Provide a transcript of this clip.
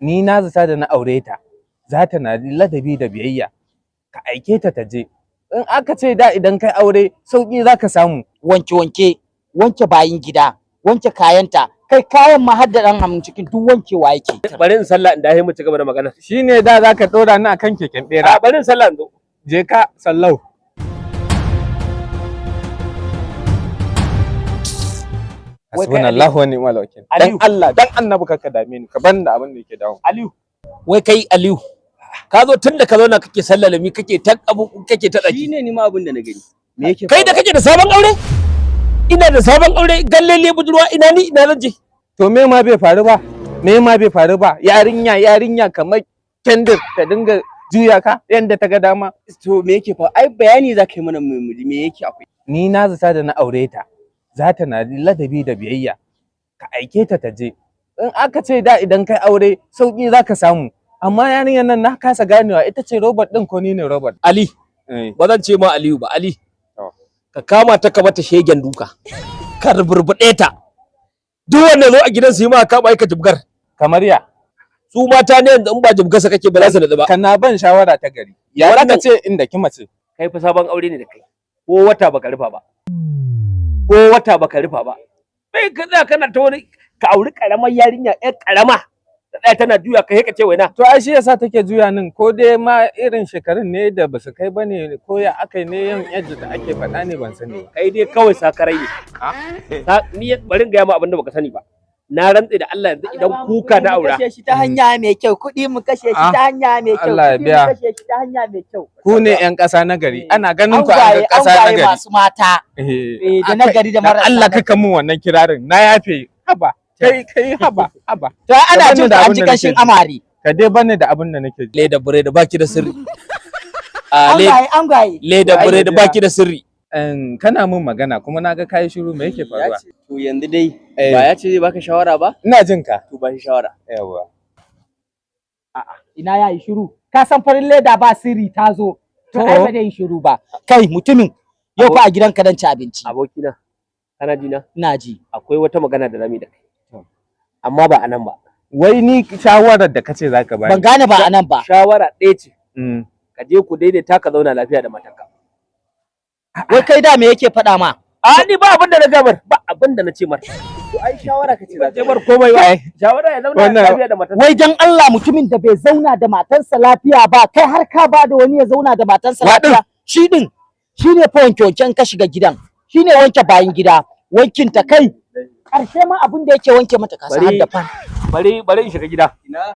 Ni na zata da na aure ta za ta na ladabi da biyayya, ka aike ta ta je. In aka ce da idan kai aure sauki za ka samu. Wanke wanke, wanke bayin gida, wanke kayanta, kai kayan ma har da dan hamun cikin duk wankewa yake. Bari in sallah in dahe mu ci gaba da magana. Shine da za ka ɗora ni akan keken bera. A bari in sallah in zo. Je ka sallau. Wai kai Hasbunallahu wa ni'mal wakil. Dan Aliyu. Allah dan annabi ka dame ni, ka ban da abin da yake dawo. Aliyu. Wai kai Aliyu. Ka zo tun da ka zauna kake sallalami, kake ta abu, kake ta tsaki. Shine ni ma abin da na gani. Me yake Kai da kake da sabon aure? Ina da sabon aure, gallele budurwa, ina ni ina zan je. To me ma bai faru ba? Me ma bai faru ba? Yarinya yarinya kamar kendir ta dinga juya ka yanda ta ga dama. To me yake fa? Ai bayani za ka yi mana mu ji me yake akwai. Ni na zata da na aure ta za ta na ladabi da biyayya, ka aike ta ta je. In aka ce da idan kai aure sauki za ka samu. Amma yarinyar nan na kasa ganewa, ita ce robot din ko ni ne robot? Ali, ba zan ce ma Aliyu ba, Ali. To. Ka kama ta ka mata shegen duka. Ka ruburbuɗe ta. Duk wanda zo a gidan su yi ma kama aika jibgar. Kamar ya? Su mata ne yanzu in ba jibgarsa kake ba za su nutsu ba. Kana ban shawara ta gari. Ya Wannan- ka ce inda ki mace. Kai fa sabon aure ne da kai. Ko wata baka rufa ba. Ko wata baka rufa ba. Bai ka tsaya kana ta wani ka auri karamar yarinya ƴar karama. Ta tsaya tana juya kai ka ce waina. To ai shi yasa take juya nin, ko dai ma irin shekarun ne da basu kai bane, ko ya akai ne yin yadda da ake faɗa ne ban sani ba. Kai dai kawai sakarai ne. Ni bari in gaya ma abin da baka sani ba. Na rantse da Allah yanzu idan kuka na aura. Kashe shi ta hanya mai kyau, kuɗi mu kashe shi ta hanya mai kyau, Allah ya kuɗi mu biya. kashe shi ta hanya mai kyau. Ku ne ƴan ƙasa na gari, ana ganin ku an Angwaye, ga ƙasa na angwaye gari. masu mata. Eh, Da na gari da dan marasa Allah na kaka mun wannan kirarin, na yafe. Haba, kai kai haba, haba. To ai ana Ka jin bani da ka an abin ji da nake kashin ji. amare. Ka dai bani da abin da nake ji. Leda biredi baki da sirri. A Angwaye, angwaye. leda Ai, biredi godiya. baki da sirri. Kana mun magana kuma na ga kayi shiru, me yake faruwa? To yanzu dai Eh. ba ya ce zai baka shawara ba? Ina jin ka. To ba shi shawara. Yawwa. Ina ya yi shiru. Ka san farin leda ba sirri ta zo. To ai ba zai yi shiru ba. Kai mutumin yau fa a gidanka dan ci abinci. Abokina, kana ji na? Ina ji. Akwai wata magana da zamu yi da kai. Amma ba a nan ba. Wai ni shawarar da kace zaka bani. Ban gane ba anan ba. Shawara ɗaya ce. Mm. Ka je ku daidaita ka zauna lafiya da matarka. Wai kai da me yake faɗa ma? A ni ba abin da na gabar, ba abin da na ce mar. To ai shawara kace za Ban ka ce mar komai ba. Ai, Shawara ya zauna Wannan- lafiya da matarsa. Wai dan Allah mutumin da bai zauna da matarsa lafiya ba, kai har ka ba da wani ya zauna da matarsa Wa ɗin? lafiya. Shi din shi ne fa wanke wanken ka shiga gidan. Shi ne wanke bayan gida, wankin ta kai. Ƙarshe ma abin da yake wanke mata kasa har da fan. Bari bari in shiga gida. Ina